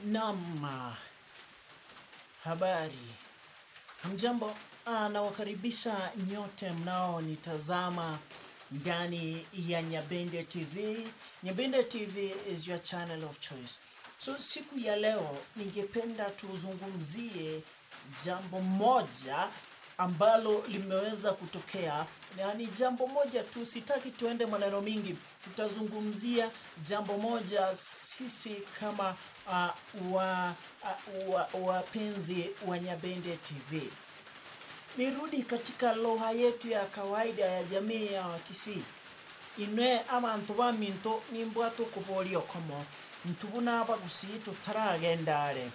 Naam, habari. Hamjambo, nawakaribisha nyote mnaonitazama ndani ya Nyabende TV. Nyabende TV is your channel of choice. So siku ya leo ningependa tuzungumzie jambo moja ambalo limeweza kutokea, na ni jambo moja tu, sitaki tuende maneno mingi. Tutazungumzia jambo moja sisi kama uh, wa, uh, wapenzi wa Nyabende TV. Nirudi katika lugha yetu ya kawaida ya jamii ya Wakisii. Inwe abanto baminto nimbwate okoboria okomo, intwe buna abagusii totaragenda are.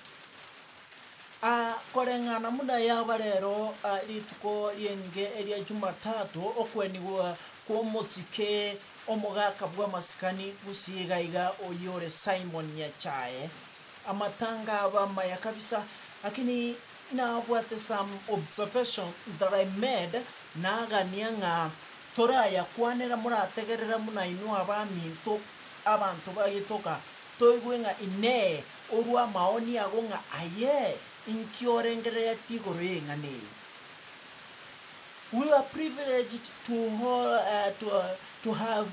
Aa koreng'ana buna yaba rero aa rituko rienge eria jumatatu, okwenigwa kw'omosike omogaka bw'amasikani gusii iga iga oyio ore Simon Nyachae, amatanga aba amaya kabisa, lakini nabwate some observation that I made, nagania ng'a torayakwanera morategerera buna inwe abaminto abanto bagetoka, toigwe ng'a inee, orwe amaoni ago ng'a aye, inki orengereretie igoro y'eng'ana eye. We were privileged to, uh, to, uh, to have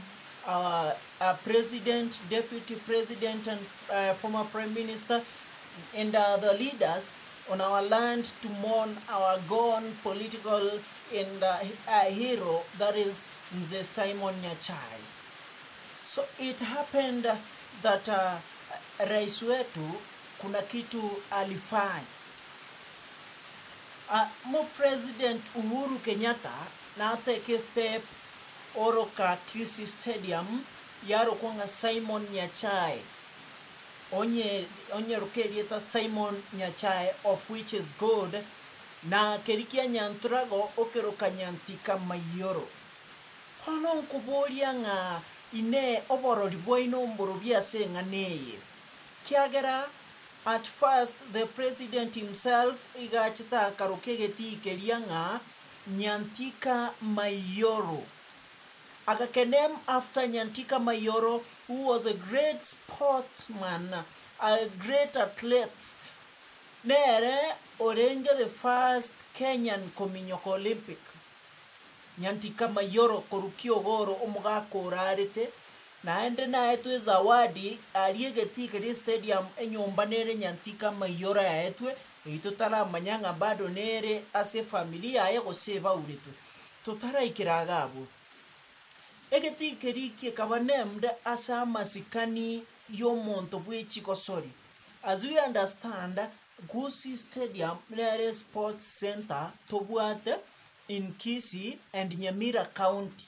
our, our president, deputy president, and former prime minister, and other leaders on our land to mourn our gone political and hero, that is Mzee Simon Nyachae. So it happened that rais wetu kuna kitu alifanya. Mo President Uhuru Kenyatta natake step oroka Kisii Stadium yarokwa ng'a Simon Nyachae onye onyeroka erieta Simon Nyachae of which is good na keria kia Nyanturago okeroka Nyantika Maiyoro. Bono nkoboria ng'a inee oborori bwaino mborobie ase eng'ana eye? Kiagera at first the president himself iga achete akaroka egetii keria ng'a Nyantika Maiyoro. Agakename after Nyantika Maiyoro who was a great sportsman, a great athlete, nere orenge the first Kenyan kominyoka Olympic. Nyantika Maiyoro korwa Kiogoro omogaka orarete, naende naetwe ezawadi aria egetii keria estadium enyomba nere Nyantika Maiyoro yaetwe, eyio totaramanya ng'a bado nere ase efamiri yaye gose ebauretwe. Totaraikera iga abwo. Egetii keria gekaba named ase amasikani ya omonto bwe chigosori. As we understand, Gusii Stadium nere esports centre tobwate in Kisii and Nyamira County.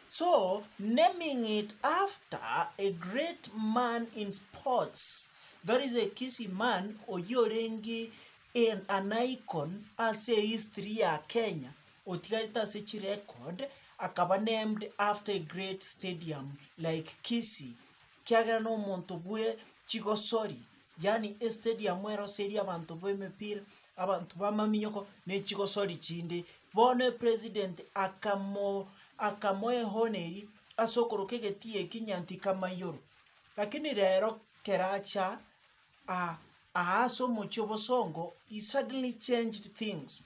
So, naming it after a great man in sports, that is a Kisii man oyio orenge an icon ase ehistory ya Kenya, otigarete ase chirecord, akaba named after a great stadium like Kisii, kiagera na omonto bwe chigosori, yaani estadium eroserie abanto ba emepira, abanto ba amaminyoko, na echigosori chinde. Bono epresident akamo akamoa ehonor eria ase okoroka egetii eki Nyantika Maiyoro. Lakini rero keracha aa ase omochie obosongo, he suddenly changed things.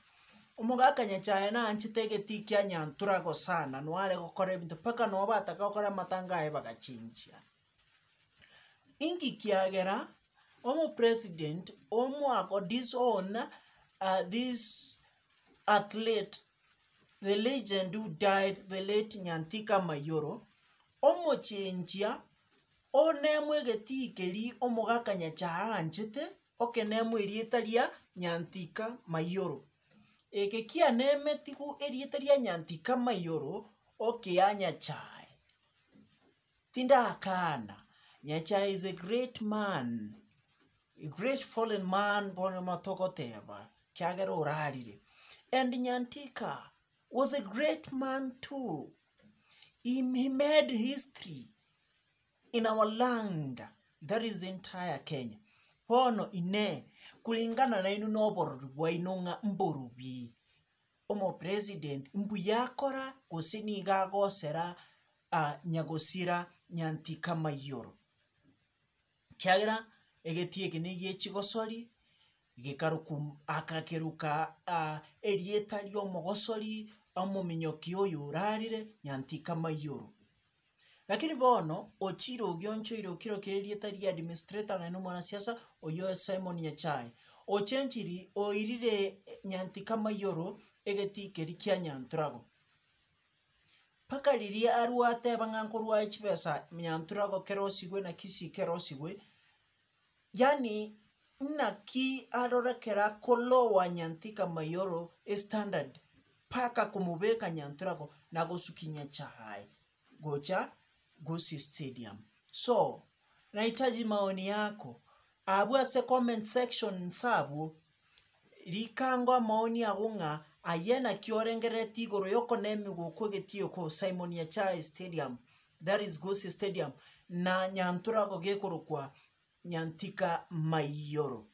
Omogaka Nyachae naanchete egetii kia Nyanturago sana, noare gokora ebinto mpaka noo bataka gokora amatanga aye bagachenjia. Inki kiagera omopresident omoa disown this athlete, the legend who died, the late Nyantika Maiyoro, omochenchia onemwe egetii keria omogaka Nyachae aanchete, okenemwa erieta ria Nyantika Maiyoro. Eke kianemetigwe erieta ria Nyantika Maiyoro, okea Nyachae. Tindakana, Nyachae is a great man, a great fallen man bono togoteba, kiagera orarire. And Nyantika was a great man too. He, he made history in our land, that is the entire Kenya. Bono inee, kulingana nainwe na oborori bwaino ng'a mborubi, omopresident mbuya akora gose nigo agosera nyagosira Nyantika Maiyoro. Kiagera. Egetii eke nigo echigosori, gekarokwa akakeruka erieta ri'omogosori omominyoki oyo orarire Nyantika Maiyoro. Lakini bono ochire ogionchoire okirokire erieta ria administrator naende omwanasiasa oyio Simon Nyachae, ochenchiri oirire Nyantika Maiyoro egetii keria kia Nyanturago. Mpaka riria arwe ateba ng'a nkorwa aye chibesa Nyanturago kerosigwe na Kisii kerosigwe, yaani naki arorekera koloa Nyantika Maiyoro estandard mpaka komobeka Nyanturago na gosukia Nyachae gocha Gusii Stadium. So, nahitaji maoni yako abwo ase comment section nse abwo, rika ango amaoni ago ng'a aye naki orengereretie igoro yokonemigwa okwo egetii oko Simon Nyachae Stadium, that is Gusii Stadium, na Nyanturago gekorokwa Nyantika Maiyoro.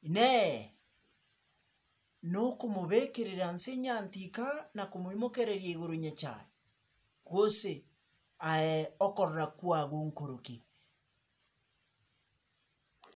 Inee! Nokomobekerera nse Nyantika na komoimokereria igoro Nyachae, gose aye okorora kwago nkoroki?